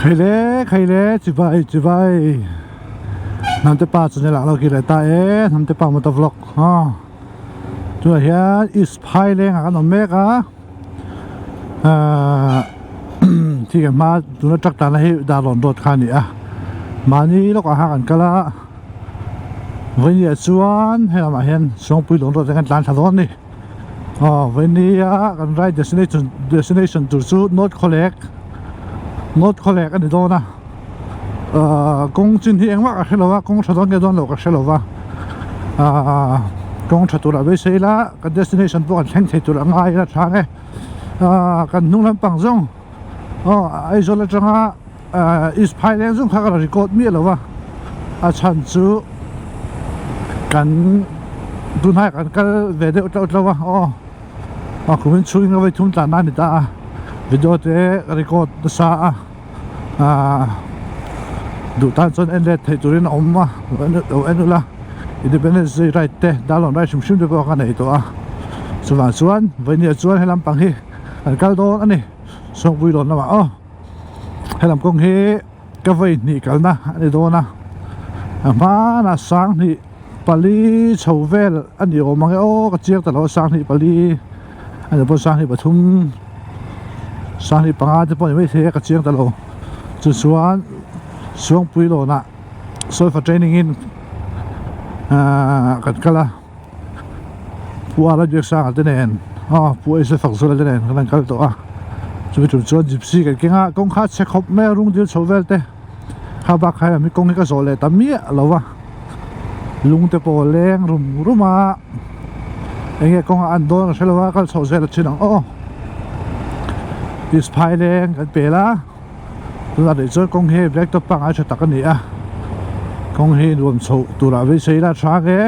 Khaile khaile chibai chibai hnamte pa channel ah lo kir leh ta e hnamte pa motor vlog aw tunah hian east phaileng ah kan awm mek a ahh thil kan hma tuna truck tlan na hi darlawn road kha a ni a mahni lawkah khan kan kal a vawiin ah chuan hei lamah hian suangpui lawn road te kan tlan thla dawn a ni. Aw vainia kan ride destination destination tur chu north khawlek north khawlek a ni dawn a ahh kawng chin hi engmah ka hre lo a kawng tha dawn nge dawn loh ka hre lo va ahh kawng tha turah beisei ila kan destination pawh kan thleng thei tur a ngai ila tha ang e ahh kan hnung lampang zawng aw Aizawl atanga ahh east phaileng zawng kha ka la record miah lo va a chhan chu kan tunhai kan kal ve deuh tlauh tlauh a aw a kumin chhungin ka vaithum tlan na a ni ta a video te ka record nasa a ahh duh tan chuan en let theih turin a awm a lo en ula independence day ride te darlawn ride hrim hrim te pawh ka nei tawh a chuvang chuan vawinia chuan he lampang hi kan kal dawn a ni sawngpui lawn lamah aw. Helam kawng hi ka vawi hnih kalna a ni dawn a a hmanah sanghnih pali chho vel a ni awm ang e aw ka chiang ta lo a sanghnih pali a ni pawh sanghnih pathum sanghnih panga te pawh a ni maithei a ka chiang ta lo chu chuan Suangpui lawnah solfa training in ahh kan kal a Pu Ara Biaksanga te nen aw Pu Aisa Fakzula te nen kan han kal tawh a chumi tum chuan gypsy kan keng a kawng kha a chhe khawp mai a rung dil chho vel te kha bak kha hemi kawng hi ka zawh leh ta miah lo va lung te pawh a leng rum rum a eng nge kawng a an dawn a hre lo a kal chhoh zel a thin ang aw isphai leng kan pel a tunah rih chuan kawng hi black top pangngai tha tak a ni a kawng hi nuam chhoh turah beisei ila a tha ang e.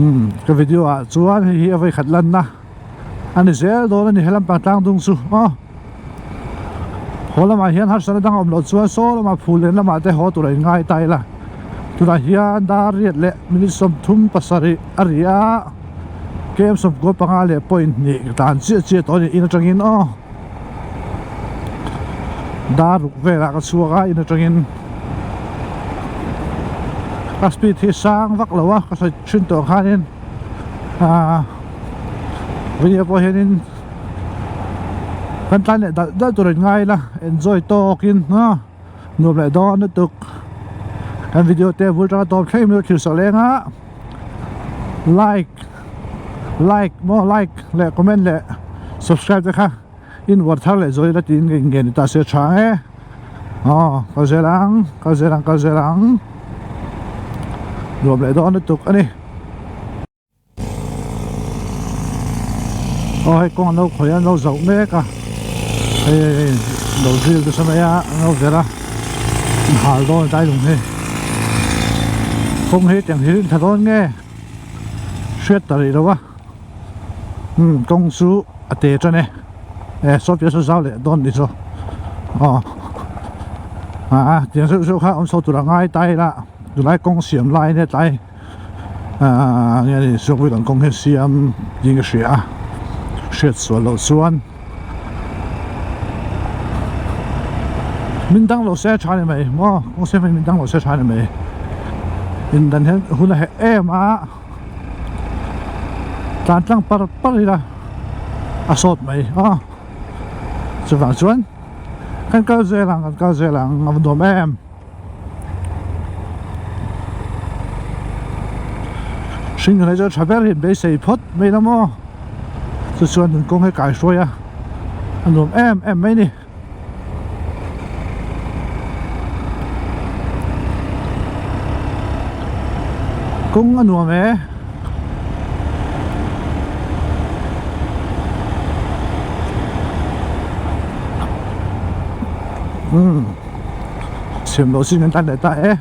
Umm ka video ah chuan hei hi a vei khat lan na a ni zel dawn a ni helam pang tlang dung chu aw haw lamah hian harsatna dang a awm loh chuan saw lamah phul len lamah te haw tur a inngai ta ila tunah hian dar riat leh minute 37 a ri a kem 95 leh point hnih ka tlan chiah chiah tawh a ni in atangin aw. Dar ruk velah ka chhuak a in atangin ka speed hi sang vak lo a ka sawi thin tawh khanin ahh video pawh hianin kan tlan leh dalh dalh tur in ngai ila enjoy tawkin a nuam leh dawn lutuk kan video te bul tanga tawp thleng mai thil sak leng a like like maw like leh comment leh subscribe te kha in uar thar leh zawih la tiin ka inngen ni ta se tha ang e aw kal zel ang kal zel ang kal zel ang nuam leh dawn lutuk a ni aw hei kawng an lo khawih a an lo zauh mek a hei hei hei lo zil nasa mai a an lo verh a an hal dawn a tlai lung hi kawng hi tiang hi in tha dawn nge hriat ta rih lo a. Umm kawng chu a te tan e e saw piah saw zau leh dawn ni chu aw ah tiang zeuh zeuh kha awm chho tur a ngai ta ila tunlai kawng siam lai ania tlai ah nge ni suakpui lam kawng hi siam ding ka hria a hriat sual loh chuan min dang lo se a tha ni mai maw kawng siam hi min dang lo se a tha ni mai indan hian hun a heh em a. Tlan tlang par par ila a sawt mai a chuvang chuan kan kal zel ang kan kal zel ang a va nuam em hring nunah chuan tha ber hi an beisei phawt mai la maw chu chuan nun kawng hi a kaihruai a a nuam em em mai a ni. Kawng a nuam e. Umm siam loh chin kan tan leh ta e.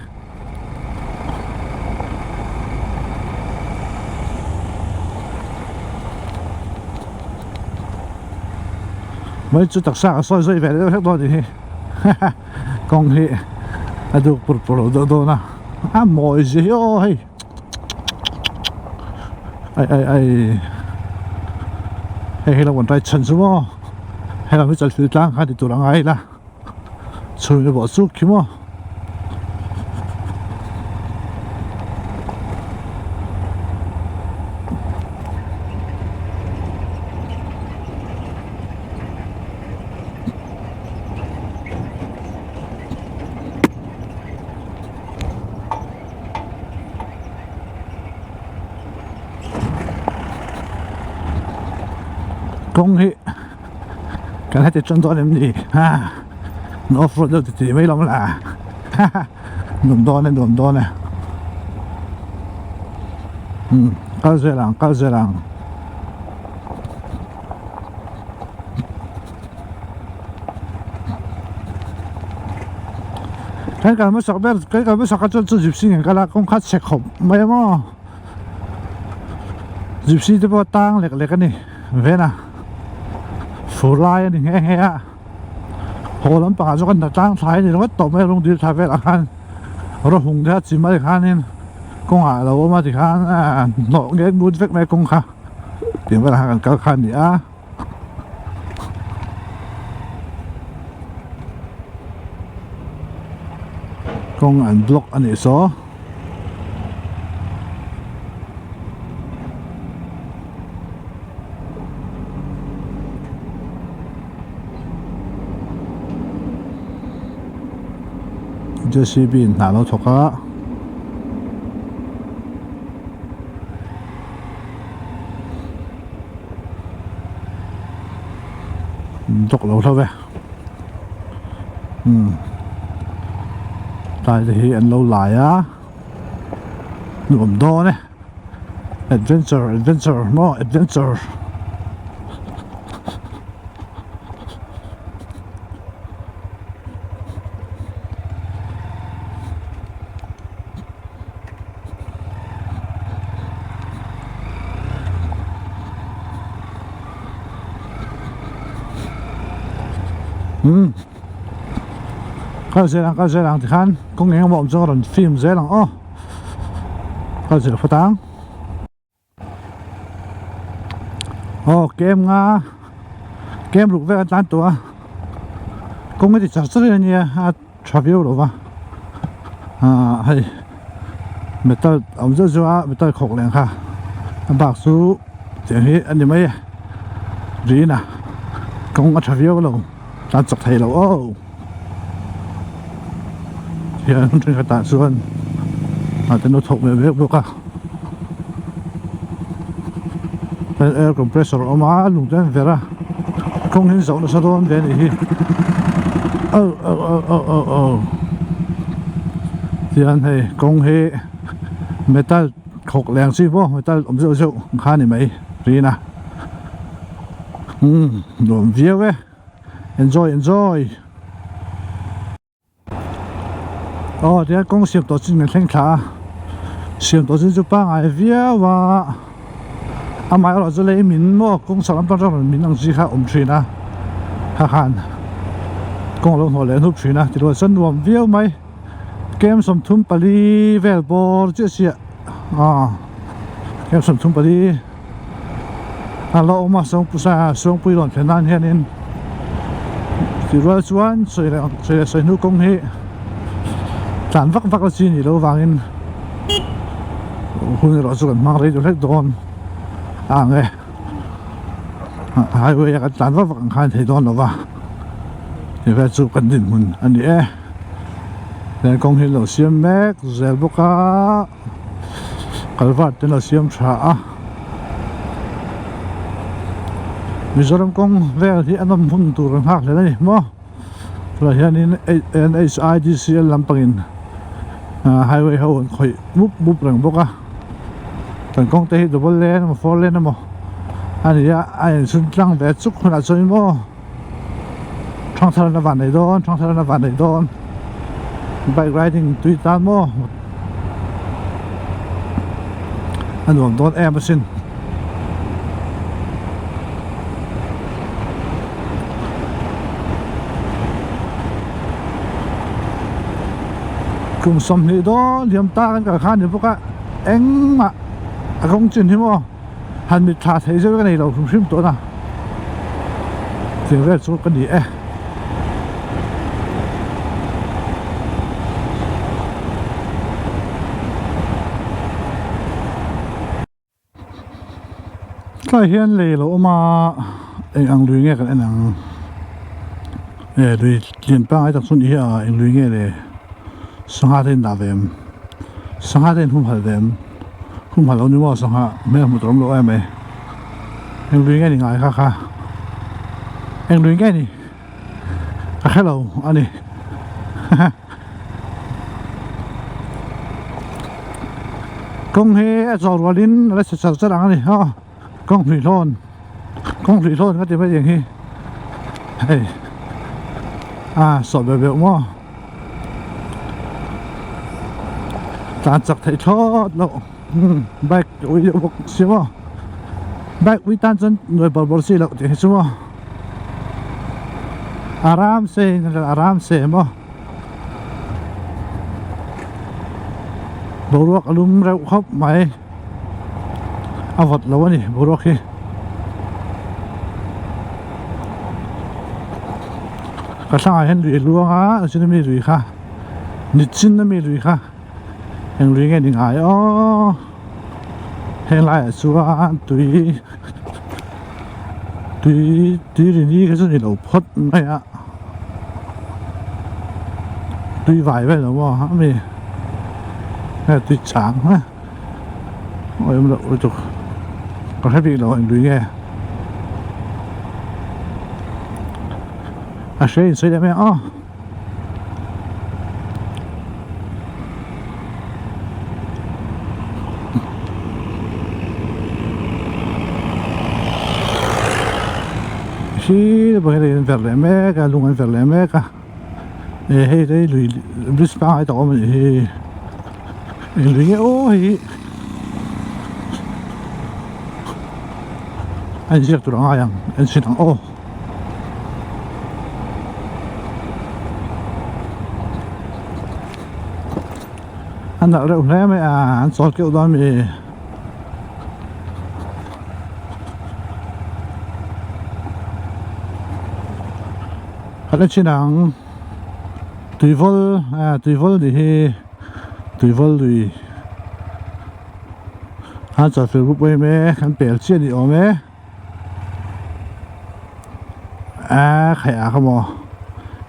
Mai chu taksa ka sawi sawi ve deuh hlek dawn anih hi kawng hi a duk pur pur lo deuh dawn a a mawi zia hi aw hei ai ai ai. Hei hi lo kan try chhan chu maw helam hi chalfilh tlang kha ti tur a ngai ila chhun erawh chuk khi maw. Kawng hi kan heti tan dawn em ni ha an off road deuh titih mai lo la ha ha nuam dawn e nuam dawn e umm kal zel ang kal zel ang. Kan kal hmasak ber kan kal hmasak a chuan chu gypsy nen kal a kawng kha chhe khawp mai a maw gypsy te pawh a tang lek lek a ni ven a fur lai a ni nghe nghe a haw lampang ah chuan kan tlang thlai a ni ringawt tawh mai a lungdil thla velah khan rawhung te a chim a tikhanin kawngah a lo awm a tikhan hnawh nget ngut vek mai a kawng kha tih velah khan kan kal kha a ni a. Kawng an block a nih saw. J_c_b in hna a lo thawk a. Dawk lo hlauh e umm tlai te hi an lo lai a nuam dawn e adventure adventure maw adventure. Umm kal zel ang kal zel ang tikhan kawng eng emaw awm chuan ka rawn film zel ang aw kal zel phawt ang aw kem nga kem ruk vek an tlan tawh a kawng a ti char char in ania a tha viau lo va ah hei metal a awm zeuh zeuh a metal khawk leh ang kha a bak chu tiang hi a ni mai e rin a kawng a tha viau lo tlan chak thei lo aw hian thenkhat ah chuan ah te an lo thawk ve mek bawk a air compressor a awm a lung te an verh a kawng hi an zoh nasa dawn ve a nih hi oh oh oh oh oh oh tihian hei kawng hi metal khawk leng chi pawh metal awm zeuh zeuh ang kha a ni mai rin a umm nuam viau e enjoy enjoy. Aw tihian kawng siam tawh chin kan thleng thla a siam tawh chin chu pangngai viau a amaherawh chu lei min maw kawng chhak lampang atang rawn min ang chi kha a awm thin a kha khan kawng a lo hnawh leh hnup thin a tirual chuan nuam viau mai kem 34 vel bawr chiah chiah aw kem 34 a la awm a Sawngpui rawn thlen nan hianin tih rual chuan sawi leh sawi leh sawi hnu kawng hi tlan vak vak la chi nih loh avangin hun erawh chu kan hmang rei deuh hlek dawn a ang e highway a kan tlan vak vak ang khan thei dawn lo va tih vel chu kan dinhmun a ni e he kawng hi an lo siam mek zel bawk a. Culvert te an lo siam tha a Mizoram kawng vel hi a nawm hun tur an nghak hlel a ni maw tunah hianin N_H_I_D_C_L lampangin highway ho an khawih mup mup reng bawk a kan kawng te hi double lane emaw four lane emaw a ni a a inchhun tlang ve chuk hunah chuan maw Thangthar an van nei dawn thangthar an van nei dawn bike riding tui tan maw a nuam dawn em asin kum 20 dawn liam ta kan kal khan a ni bawk a engmah a kawng chin hi maw han mit thla thei zeuh ka nei lo hrim hrim tawh na. Chutiang vel chu ka ni e. Tlai hian lei a lo awm a eng ang lui nge kan en ang e lui lian pangai tak chu ni hi a eng lui nge le sangha te in dah ve em sangha te in humhalh ve em humhalh lo ni maw sangha hmel hmuh tur awm lo em mai eng lui nge ni ngai kha kha eng lui nge ni ka hre lo a ni. Kawng hi a chawh rualin a la chhe char char ang a ni aw kawng hlui hlawn kawng hlui hlawn ka ti mai ang hi hei a sawh beuh beuh maw tlan chak theih thlawt loh bike ui deuh bawk si maw bike ui tan chuan nuai bawrh bawrh chi loh tih hi chu maw aram se in aram se maw. Boruak a lum reuh khawp mai a vawt lo a ni boruak hi ka thlangah hian lui a luang a a mi lui kha nichin ami lui kha eng lui nge ni ngai aw heng laiah chuan tui tui tui ri ni kha chu ni lo phawt mai a. Tui vai vel lo maw ami nge tui chang hle awi awm loh lutuk ka hre bik lo eng lui nge a hre in sawi leh mai ang aw. Hi bakah hian an verh leh mek a lung an verh leh mek a eh hei te hi lui bridge pangngai tak a awm a nih hi eng lui nge aw hei hi a inziak tur a ngai ang en chhin ang aw. A nalh reuh hle mai a an chawl keuh dawn mi. Kan en chin ang tuivawl ah tuivawl ni hi tuivawl lui a chawl fel rup em e kan pel chiah a ni awm e a khai ah kha maw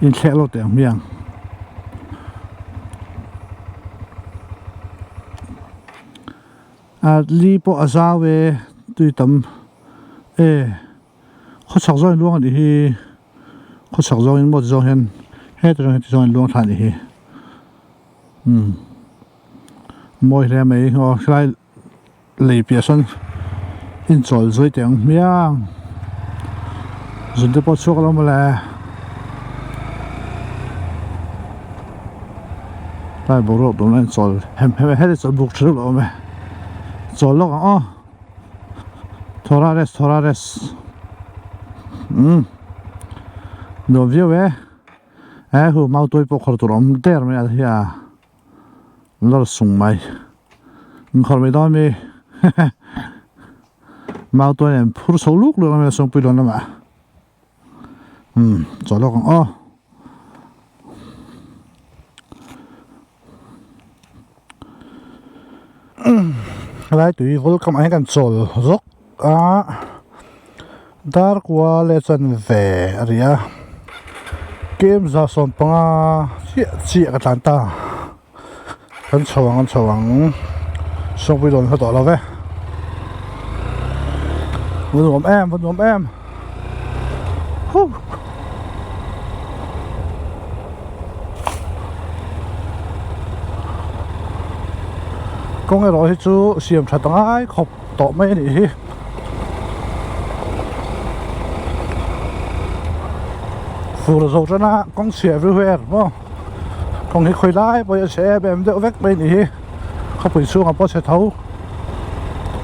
inthlek lawk teh ang hmiang. A li pawh a zau e tui tam e khawchhak zawng in luang a nih hi khawchhak zawng in maw ti zawng hian heta tang hian ti zawng in luang thla a nih hi umm mawi hle mai aw helai lei piah sawn inchawl zui teh ang hmiang zun te pawh chhuak lo mawle tlai boruak dawm lai chawl hem hem e heti chawl buk tha deuh lo awm e chawl lawk ang aw thora rest thora rest umm nuam viau e he hu mautuai pawh khawrh tur a awm der mai a hi a. Lawr sung mai an khawrh mai dawn mi mau tuai nen phur chho luk luk a sawngpui lawn lamah umm chaw lawk ang aw helai tui vul kam ah hian kan chawl rawk a dar kua leh chuan ve a ri a kem 115 chiah chiah ka tlan ta kan chho ang an chho ang sawngpui dawn kha tawh lo ve va nuam em va nuam em huh. Kawng erawh hi chu siam that angai khawp tawh mai a nih hi. Fur zo tan a kawng chhia everywhere maw kawng hi khawi lai pawh hi a chhe em em deuh vek mai a nih hi khawpui chhungah pawh a chhe tho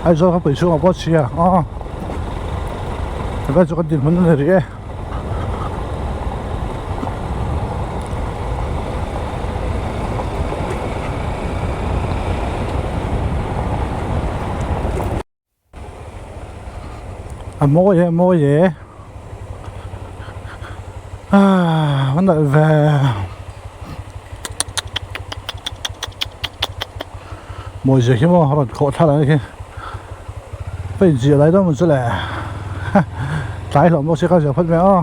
Aizawl khawpui chhungah pawh a chhia aw tlai chu kan dinhmun a ni rih e. A mawi e a mawi e. Aaa a nalh ve mawi zia khi maw a rawn khawh thla lai khi ka inziah lai dawn chu le tlai hlawm bawk si ka ziah phawt mai aw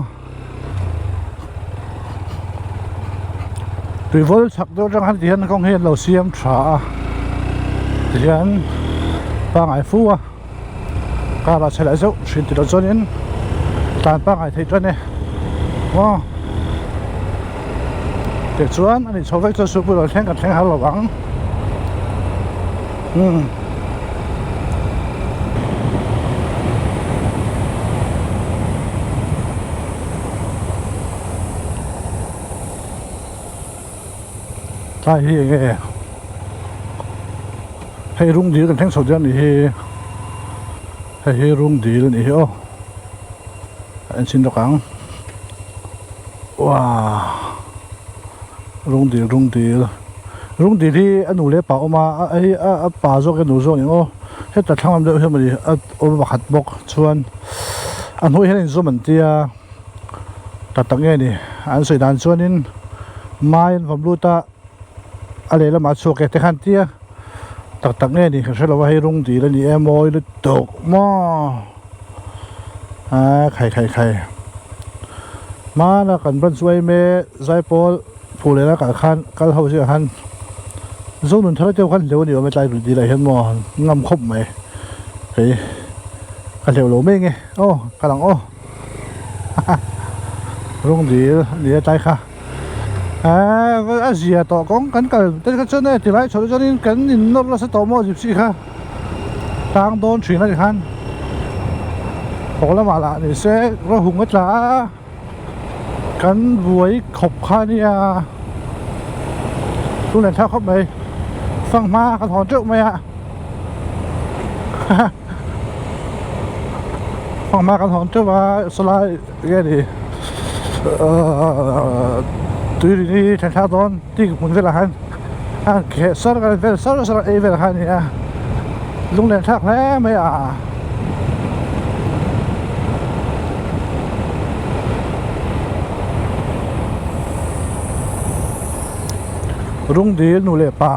tuivawl chhak deuh atang khan tihian kawng hi an lo siam tha a tihian pangai fu a. Car ah chhe leh zeuh thin tih loh chuanin tlan pangngai theih tan e maw tichuan a nih chho vek chuan suhpui lo thleng kan thleng har lo ang umm. Tlai hi eng nge hei rung dil kan thleng chho dawn a nih hi hei hi rung dil a nih hi aw a en chhin lawk ang uaa rung dil rung dil rung dil hi a nu leh pa a awm a hei a pa zawk nge nu zawk ni aw heta thlang lam deuh hian mawni a awm pakhat bawk chuan a hnuai hian a inzawm an tia. Tak tak nge ni an sawi dan chuanin mai an vawm lut a a lehlamah a chhuak e te khan tia tak tak nge ni ka hre lo a hei rawng dil a ni e mawi lutuk maw aa khai khai khai hmana kan branch yma zaipawl phul leh lakah khan kal ho zingah khan zonun thar deuh khan hleuh a ni awm e tlai dil ah hian maw ngam khawp mai hei ka hleuh lo mai nge aw ka lang aw. Rawng dil a ni a tlai kha eee a zia tawh kawng kan kal te kha chuan e tilai chhoh chuanin kan in nawr nasa tawh maw gypsy kha tang dawn thin a ni khan haw lamah lah ni se rawhung a tla a kan buai khawp kha a nia tunah thlak khawp mai fanghma kan hawn teuh mai a. Fanghma kan hawn teuh a sawlai nge ni ahh tui ri hi thlen thlak dawn tih hmun velah khan a han kheh sar a vel sar sar a ei vel kha a ni a lunglen thlak hle mai a. Rungdil nu leh pa.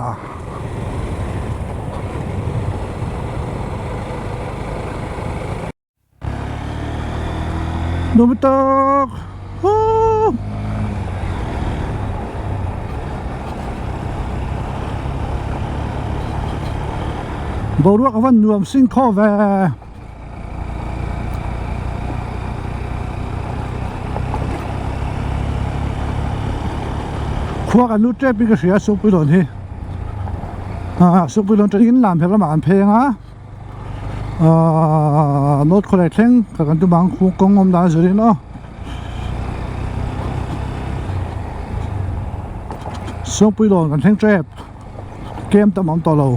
Nuam tawk hoo Boruak a van nuam sing khaw ve. Khua kan lut tep in ka hria Sukpui lawn hi ah Sukpui lawn atangin lam her lamah an pheng a ah North khawlai thleng ka kan tum ang kawng awm dan zurin aw Sukpui lawn kan thleng tep. Tlem tam awm tawh lo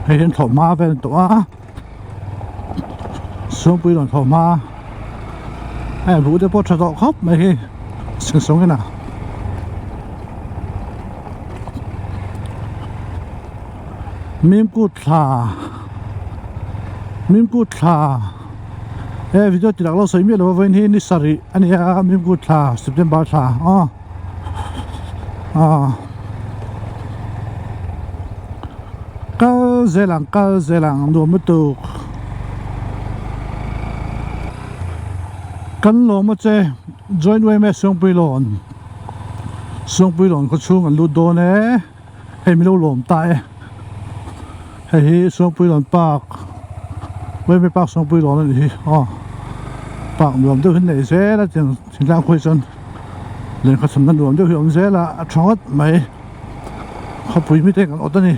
hei hian thlawh hma vel tawh a suangpui rawn thlawh hma hei buh te pawh tha tawh khawp mai hi sing in a mimkut thla mimkut thla he video ti lak lo sawi miah lo a vawiin hi ni sarih a ni a mimkut thla september thla aw. Ah kal zel ang kal zel ang nuam lutuk kan lawm a che join yma Sawngpuilawn Sawngpuilawn khaw chhung an lut dawn e hei min lo lawm ta e hei hi Sawngpuilawn park yma park Sawngpuilawn a nih hi aw park nuam deuh hi an nei zel a tiang thingtlang khuai chuan. Lehkha chhamna nuam deuh hi a awm zel a a tha ngawt mai khawpui mite kan awt a ni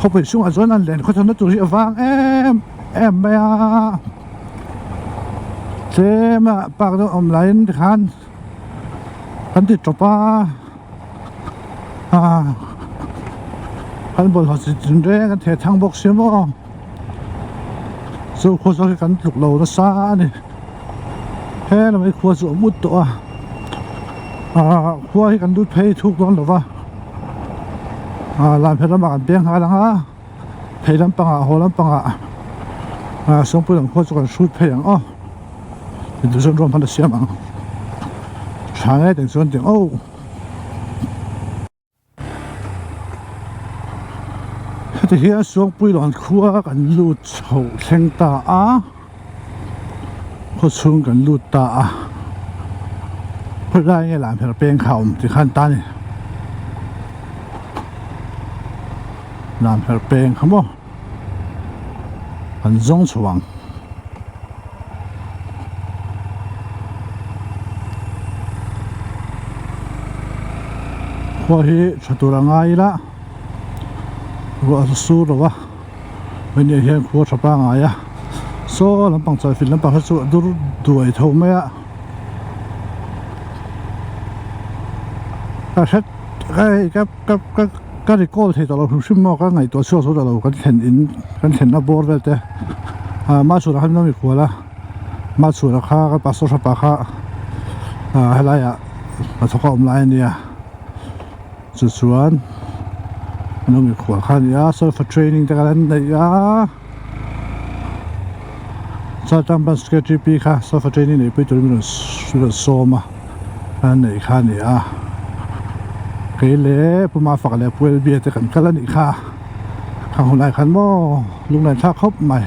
khawpui chhungah chuan an lehkha chhamna tur hi a vang em em mai a tlem a park deuh awm laiin tikhan kan ti tawp a ah kan bawlhhlawh chi tin reng kan theh thang bawk sia maw chu khua zawk hi kan tluk lo nasa a ni. He lamah hi khua chu a awm ut tawh a ahh khua hi kan lut phei thuk dawn lo va ahh lam phe lamah kan peng nghal ang a phei lampangah haw lampangah ahh sawngpui lam khua chu kan hrut phei ang aw. Intu chuan ruam hman a siam ang. Tha nge teng chuan tiang oh. Heti hian Suangpuilawn khua kan lut chhoh thleng ta a, khaw chhung kan lut ta a, khawilai nge lamher peng kha a awm tih khan ta a ni. Lamher peng kha maw an zawng chho ang. Khua hi tha tur a ngai ila ruah a sur lo a hemi hian khua tha pangai a saw lampang chawlhfin lampang hi chu a dur duai tho mai a ka hret ka hei ka ka ka ka recall thei tawh lo hrim hrim maw ka ngaihtuah chhuak zo tawh lo kan thlen in kan thlenna bawr vel te ah mahsura khan min lo mikhual a mahsura kha ka pastor fapa kha ah helaiah hnathawk a awm lai a nia chu chuan an lo mikhual kha a ni a solfa training te kha an neih a chuan bus K_T_P kha solfa training neih pui turin min rawn sawm a. a neih kha a ni a kei leh Pu Mafaka leh Pu Elbia te kan kal a nih kha khang hun lai khan maw lunglai thlak khawp mai.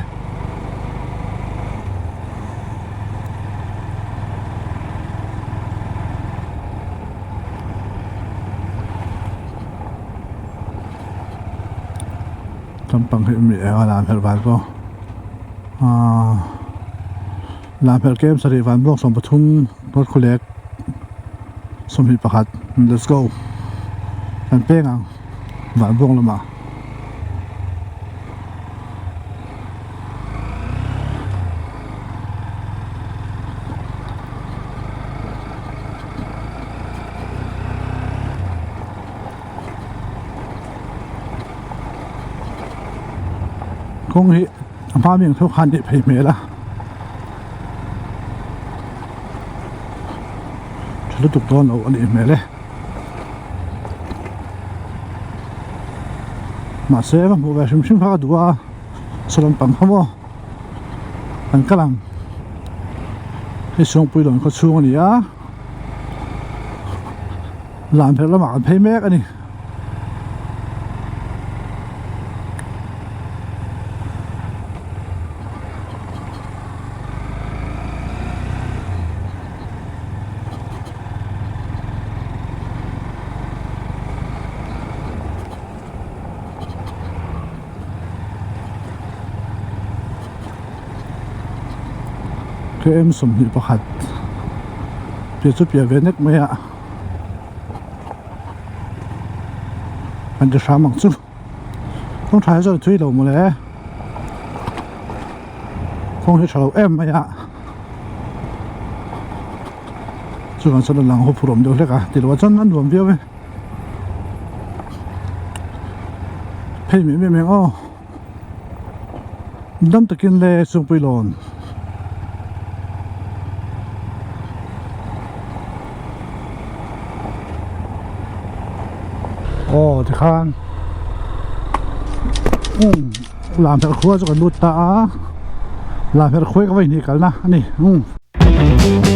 Lampang hi mi eng a lam her van pawh aaa. Lamhelh kem sarih van buak 13 North Khulek 21 let's go kan peng ang van buang lamah. Kawng hi a hma mi ang tho khan tih phei hmel a tha lutuk dawn lo a nih hmel e mahse ka hmuh ve hrim hrim kha ka duh a saw lampang kha maw kan kal ang hei Suangpui lawn khaw chhung a ni a. Lam her lamah kan phei mek a ni. Km 21 piah chu piah ve nek mai a. An ti hram ang chu kawng tha hi chuan a thui lo mawle kawng hi tha lo em mai a chuvang chuan a lang haw phur awm deuh hlek a ti lo ah chuan a nuam viau e phei meh meh meh aw dam takin le chungpui lawn. Aw tikhan umm lam pherh khua chu kan lut ta a lam pherh khuai ka va inhnih kalna a ni umm.